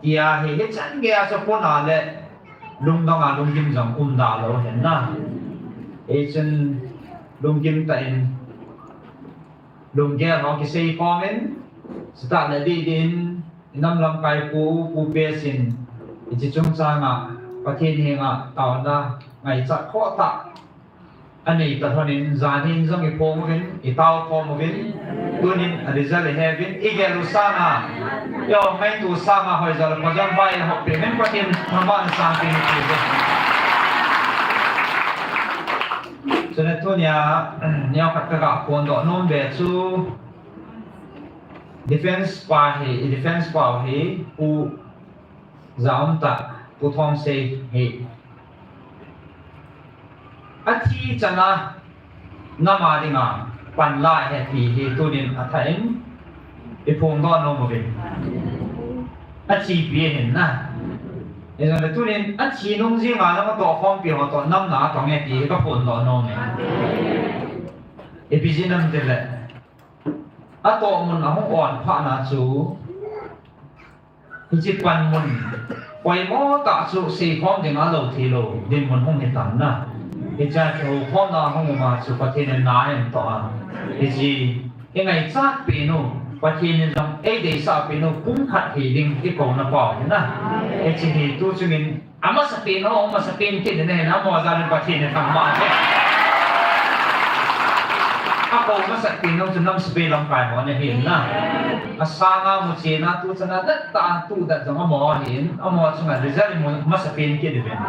tia hi, hichan geiya chu pon a le lungdong a lunggim jong umda lou ahin na. Hichun lunggim tah in lunggel ho kisei khom in, chutah le dih dih in, inam lamkai pu, Pu P S in, hiche chungchang a Pathen henga taona ngaichat khoh tah anei ta lhon in, jan hin jong iphong uvin, itao khom uvin, tunin a result ihe uvin, igel u sanga, i-um ngaitu sanga hoijo le pha jong vai ihop peh uvin, Pathen thangvahna sampin ipe uve. Chule tunia, neokhat kaga phondoh nom ve chu, defense pa hi, defense pa hi, Pu Jaumtah, Pu Thongse hi. Athi chana, nam a dinga, panla ahi ti hi, tunin athah in, iphondoh nom uvin. Achipi ahin na. Hijongle tunin, athi nung jinga, natoh khompi ho toh, nam na atong e ti hi, kaphondoh nom e. Ipi jeh ham itile, atoh mun ahung on phat na chu, hiche panmun poimo tah chu seikhom dinga lou theilou dinmun hung hitan na. Hichea kihoukhomna hung um a chu Pathen in na ahin toh a, hiche ingaichat pen u, Pathen in jong eideisah pen u, pumkhat hiding ikouna pau ahi na. Hiche hi tuchungin amasapen ho, amasapen kit in ahi na, amaho jal in Pathen in thangvah e. Akou masat pen u chu nam sepai lamkai ho ana hi na. Asanga muchena tuchana dettah a tudat jong amaho ahin, amaho chunga result imu masapen kit uvin.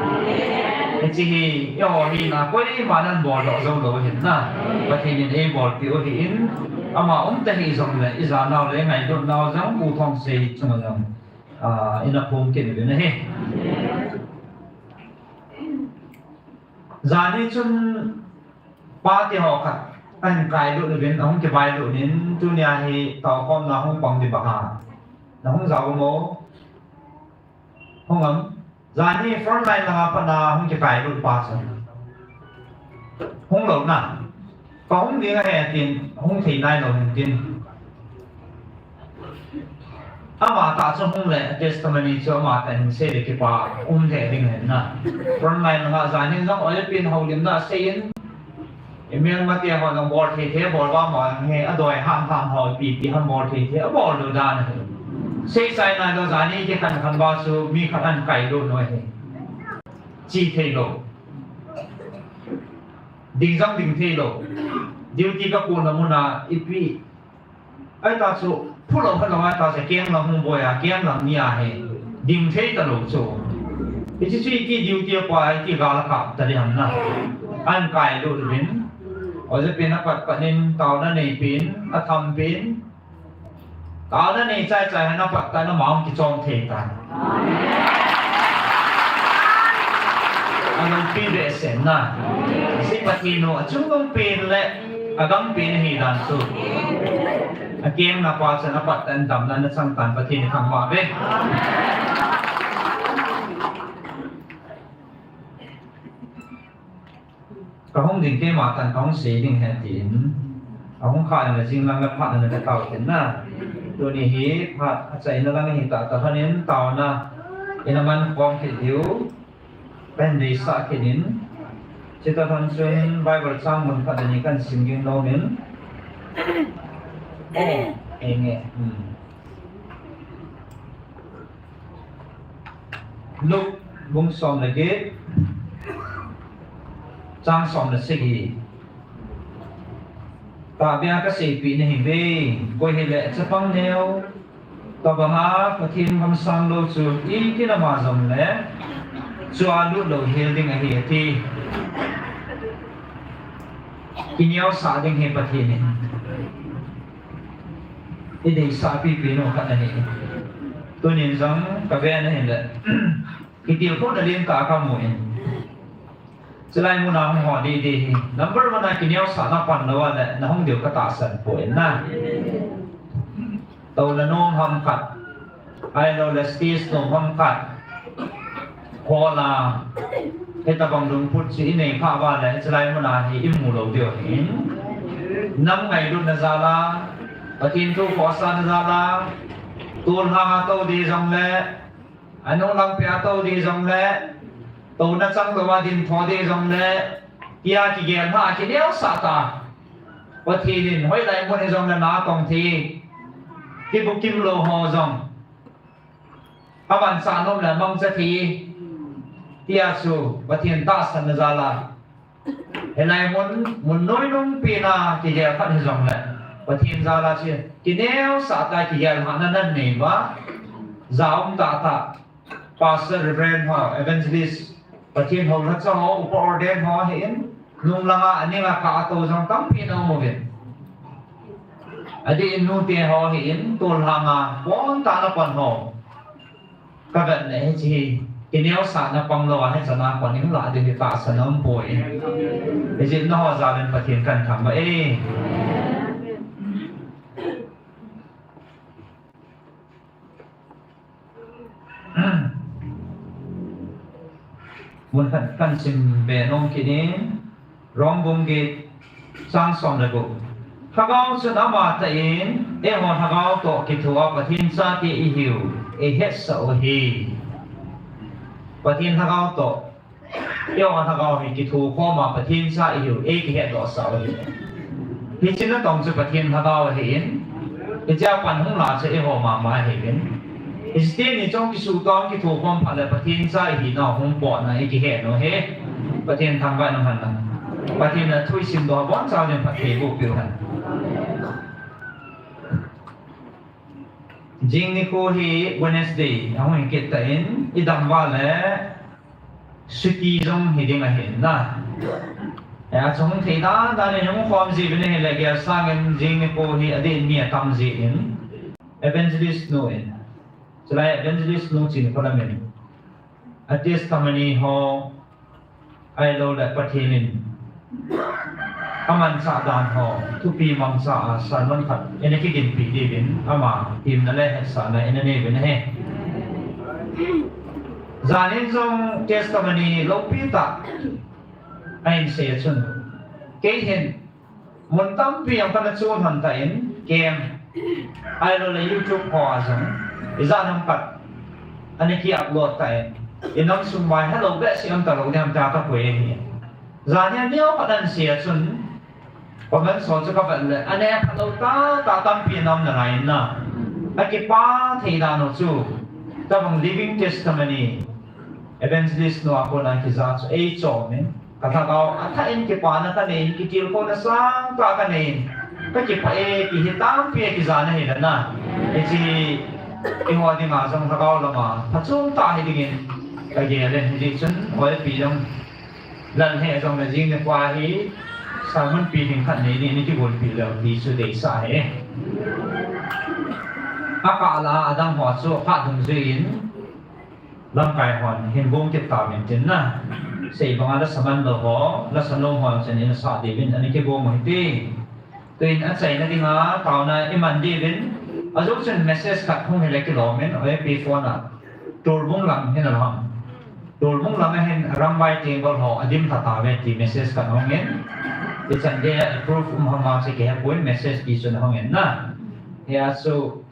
Hiche hi eiho hina koiman aboldoh joulou ahin na. Pathen in eibolpeh u ahin, ama umta hijongle ijanau le ingailutnau jong Pu Thongse chunga jong, ah, ina phong kit uvin ahi. Janhi chun pate ho khat ahin kailut uvin, ahung kibailut in, tunia hi toukhomna hung pang ding banga nahung jao mo? Hung am? Janhi frontline langa pat a hung kikailut pa chu hung lou na. Kahung ding ahi tin, hung thei nailou hin tin. Amatah chu hung le testimony chu amatah hin sei le kipa um thei ding ahi na. Frontline langa janhi jong oil pen houlimna asei in, imelmate ho jong bol thei thei, bol ba mo hi, adoi ham ham ho ipi ipi ham bol thei thei, abol lou dan ahi. Seichai nailou, janhi kikhen khen ba chu mi khat ahin kailut u ahi. Che theilou. Ding jong ding theilou. Duty kakona muna ipi ahita chu, phulou khalou ahita chu, keng lang hung boi a, keng lang ni ahi. Ding thei talou chu. Hiche chu iti duty a pa, iti gal kap ta ding ham na. Ahin kailut uvin. Oja pen apat pat in, taona nei pen, atham pen. Taona nei chai chai hin apat tan, ama hung kichom thei tan. Alungpi behseh na. Hiche Pathen u achungnung pen le agam pen ahi dan chu. Akeng na pa chan apat tan, damna ana chang tan, Pathen in thangvah uve. Kahung ding keima tan kahung sei ding ahi tin. Ahung kha le jing lang le phat le le tao tin na. Tuni hi phat achaina lang ahi tah tah lhon in taona ina man khom kit diu kahin deisah kit in. Chutah lhon chun Bible chang mun khat le ni kahin sim ding nom in. Oh, enge. Hmm. Luke bung som le get, chang som le sagi. Tahbeh a kaseipeh nahiuve, koi hile chapang neo tobanga Pathen kamsang lou chu iti lama jongle chua lut louhel ding ahi, ati. Kineosah ding hi Pathen in ideisah pipi nu khat ahi. Tunin jong kavet na hile, kitilkhouna lentah kamu in. Chulai muna hung ho didi hi. Number one a kineosah na pan lou a le, nahung diu katahsan poi na. Touna nom ham khat. Ahilou le stage nom ham khat. Khola, hitabang lungput chu inei kha uva le, chulai muna hi imu lou diu ahi. Nam ngailutna jal a, Pathen thu khohsahna jal a, tolhang a tou ding jongle, anung lampi a tou ding jongle, touna chang lou a ding tho ding jongle, tia kigel a kineosah ta. Pathen in hoilai mun hijongle na tong thei. Kibukim lou ho jong. Amansah nom le mangcha thei, tia chu Pathen tahsanna jal a. Hilai mun, mun noinung pen a kigel khat hijongle, Pathen jal a chu kineosah tah kigel lhahna nanei uva, ja um tah tah, Pastor, Reverend ho, Evangelist, Pathen houlhacha ho, upa ordain ho ahin, Nung langa, aninga kah a tou jong tampi ana um uvin. Adeh in nute ho hi in, tol hanga, pon tah a ana pon ho. Ka vet le hiche hi, kineosahna pang lou a, hichan a pon in lah ding hi tahsan aumpoi. Hijeh in nangho jal in Pathen kahin thangvah e. Mun khat kahin sim be nom kit in, Rom bung get chang som le gup. Lhagao chun ama tah in, eiho lhagao toh kithoa Pathen chate ihiu, eihetsah u ahi. Pathen lhagao toh, eiho lhagao hi kitho khom a Pathen cha ihiu, eikihetdohsah u ahi. Hiche natong chu Pathen lhagao ahin, hichea pan hung lah chu eiho mama ahiuvin. Hiche teni chun kisuhtoh kitho khom phat le Pathen cha ihinau hung potna ikihet u ahi. Pathen thangvah in umhen lang. Pathen in athu isimdoh a boncha ding phatthei eiboh peh u hen. Jing nikho hi Wednesday ahung hi kit tah in, idam uva le chuti jong hi ding ahin na. Hia chu hung thei dan dan in hung khom jiuvin ahile, gel sangin jing nikho hi adeh in mi atam jin, evangelist nu in, chulai evangelist nu chun kho lam in, a testimony ho, ahilou le Pathen in amanchah dan ho, thupi mangcha a sermon khat ina kiginpeh diuvin, ama himna le hetsahna ina nei uvin ahi. Jan in jong testimony loupi tah ahin sei a chun, kei hin mun tampi jong kana chon lhon tan, camp, ahilou le YouTube ho a jong, ijat ham khat ana ki upload tan, inam sung vai helou behseh um talou ding ham tia kapui ahi. Jan hi aneo khat ahin sei a chun, comments ho chu kavet le, aneo khat lou tah tah tampi ana um nalai in na. Akipah thei dan u chu, tabang living testimony, evangelist nu a kona kijah chu eichom in, kalhagao athah in kipana kanei in, kitilkhouna sangtah kanei in, kakipah e ti hi tampi akijah na ahi le na. Hiche hi eiho dinga jong lhagao lama phachom tah hi dingin kagel in, hijeh chun oipi jong lal he jong le jing nikho hi sermon pi ding khat nei ding in kigonpeh leu ti chu deisah ahi. Akah lah a adang ho chu aphat dungjui in, lamkai hon hin gong kit tauvin tin na. Sei banga lasa man lou ho, lasa nom ho chun in asah diuvin ana kigong u hite. Tuin achaina dinga taona iman diuvin, ajou chun message khat hung hile kilom in, oipi phone a, Torbung lam hin alham. Torbung lam a hin Arambai Tenggol ho adim lha tauve ti message khat ahung in. Ichan geiya approve um ham a chu kihepoi, message ti chun ahung in na. Hia chu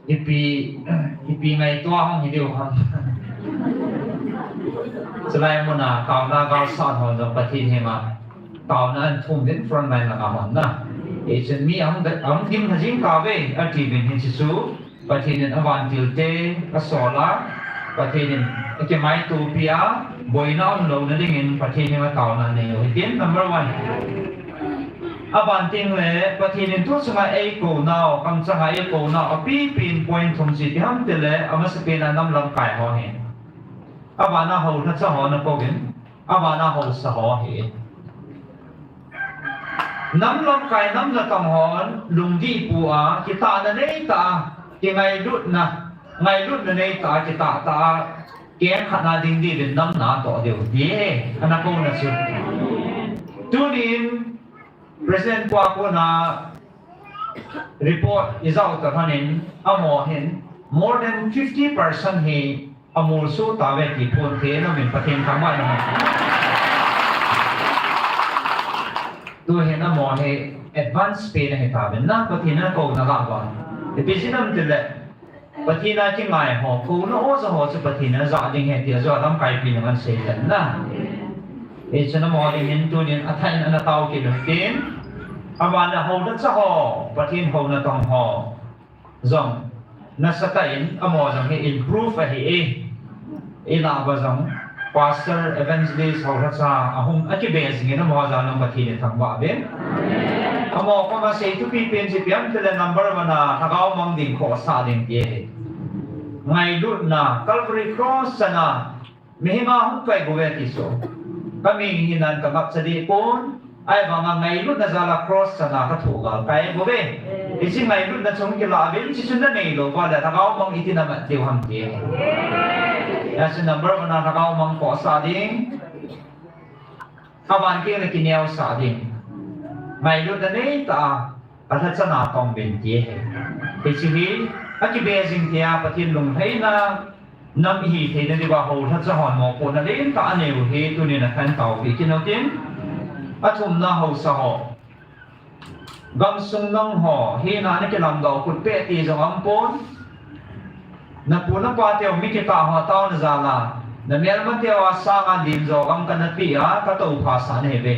ipi, ipi ngaito a hung hi diu ham. Chulai muna taona galsat hon jong Pathen henga taona ahin thum uvin, front line langa hon na. Hichun mi ahung, ahung dim lha jing tauve atiuvin, hiche chu Pathen in avantil te asol a, Pathen in akimaitopi a, boina umlouna dingin Pathen henga taona nei u hitin, number one. Aban tengle Pathen in tu chunga eikou nau, kamchanga eikou nau, apipen point thum chu ipi ham tile, amasapen a nam lamkai ho ahi. Abana houlhacha ho ana kouvin, abana haosa ho ahi. Nam lamkai nam natong hon lungdih pu a, kitahna neitah a, kingailutna, ngailutna neitah a, kitah tah a, keng khat na ding diuvin nam natoh diu ti ahi, ana kouna chu. Tunin President pa kona report ijah u tah lhonin, amaho hin more than fifty percent hi amolso tauve ti phonthei ana umin, Pathen thangvah in um hen. Tuhin amaho hi advance pen ahi tauvin na, Pathen in akouna lah uva. Ipi jeh ham tile, Pathen a kingai ho, kouna oja ho chu Pathen in ajah ding ahi ti ajou a lamkaipi nung ahin sei tan na. Hichun amaho dingin tunin athah in ana tao kit u hitin. Abana houlhacha ho, Pathen houna tong ho jong nasatah in amaho jong hi improve ahi e. Ilah uva jong pastor, evangelist, houlhacha ahung akibe jingin amaho jal jong Pathen in thangvah uvin. Amaho koma sei thupi pen chu ipi ham tile number one a lhagao mang ding, khohsah ding ti ahi. Ngailutna, Calvary Cross chana mihem a hung kaigou ve ti chu. Ka mi hi nan ka ngap cha di pon. Ai vang a ngailutna jal a cross chana ka thu gal kai mo ve. Hiche ngailutna chung kila vin chi chun na nei lou va le thagau mang iti na mat diu ham ti. Ya chu number one a thagau mang ko sa ding. Aban keng na kineo sa ding. Ngailutna nei ta. Ka lhacha na tong ben ti he. Hiche hi, a kibe jing tia Pathen lunglhaina nam ihi theina diuva ho lhacha hon mopohna lentah aneiu hi tunin a khan taopi kit u tin. A thumna haosa ho. Gamsung nang ho, hina na kilamdau kut peh ti jong aum pon. Na pu na pa teu mi kitah ho taona jal a. Na melma teu a sanga lim jo gam kana pe a, ka toupha sah na hi ve.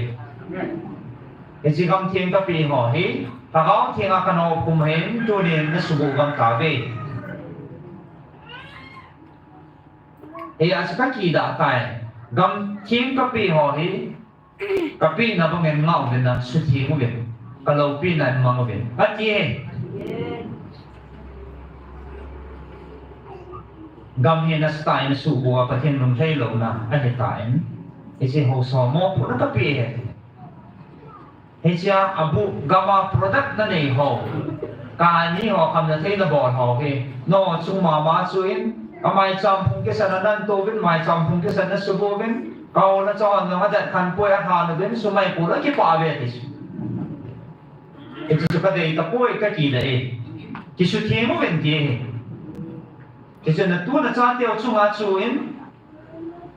Hiche gam theng kapeh ho hi, Lhagao Theng a kana khum hin, tunin na subuh gam tauve. Hia chu ka kidah tai. Gam theng kapeh ho hi, kapehna bangin ngah uvin lang, sutheng uvin. Ka loupina in mang uvin. Ati e. Gam hi na style na subuh a Pathen lunglhai louna ahitan. Hiche haosa mopohna kapeh e. Hichea abuh gam a product na nei ho. Kani ho khamna thei na bol ho hi. Nangho chung mama chu in, ka maicham phung kisan na nan to uvin, maicham phung kisan na subuh uvin, ka ho na chon na adat khan poi a than uvin, sumai pul a kipah ve ti chu. Hichu chu ka dei tapoi ka kidah e. Kisutheng uvin ti hi. Hichu na tu na cha teu chunga chu in,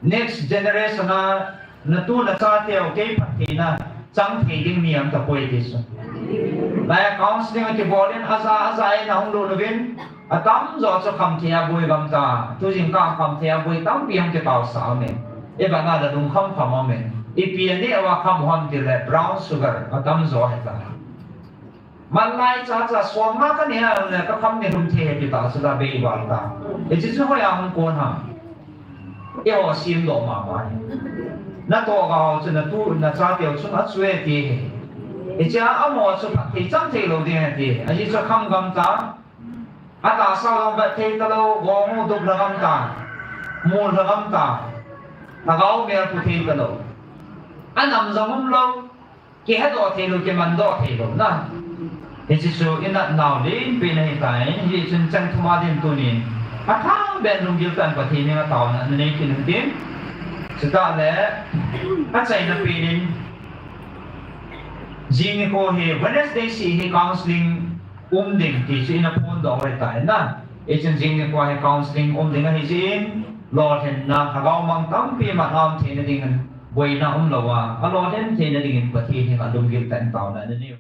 next generation a, na tu na cha teu kei phattheina chang thei ding mi aum tapoi ti chu. Lai counseling a kibol in aja aja in ahung lut uvin, atamjo chu khamthei a boi gam ta, tu jingkah khamthei a boi tampi hung kipao sa ume. Iva na da lungkham kham ume. Ipi a neh uva kham u ham tile brown sugar atamjo hita. Malai cha cha som nga ka neh a le ka kham neh lum thei hiti ta chu la bei val ta. Hiche chu hoiya hung kon ham. Eiho simdoh mama hi. Na toh ga ho chu na tu na cha teu chunga chu e ti hi. Hichea amaho chu phatthei chang thei lou ding ahi ti. Ajeh chu kham gam ta. Atahsa jong vet thei talou, gong u dup lha gam ta. Mul lha gam ta. Lhagao mel pu thei talou. Anam jong umlou. Kihedoh thei lou, kimandoh thei lou na. Hiche chu inatnau lenpen ahitai, hichun chang thum a din tunin. Athang beh in lunggil tah in Pathen henga taona nanei kit un tin. Chutah le, achaina pen in. Jing nikho hi Wednesday seh hi counseling um ding ti chu ina phondoh ahitai na. Hichun jing nikho hi counseling um ding ahi jeh in, lolhinna, lhagao mang tampi man a um theina dingin, boina umlouva, alolhin theina dingin Pathen henga lunggil tah in taona nanei u.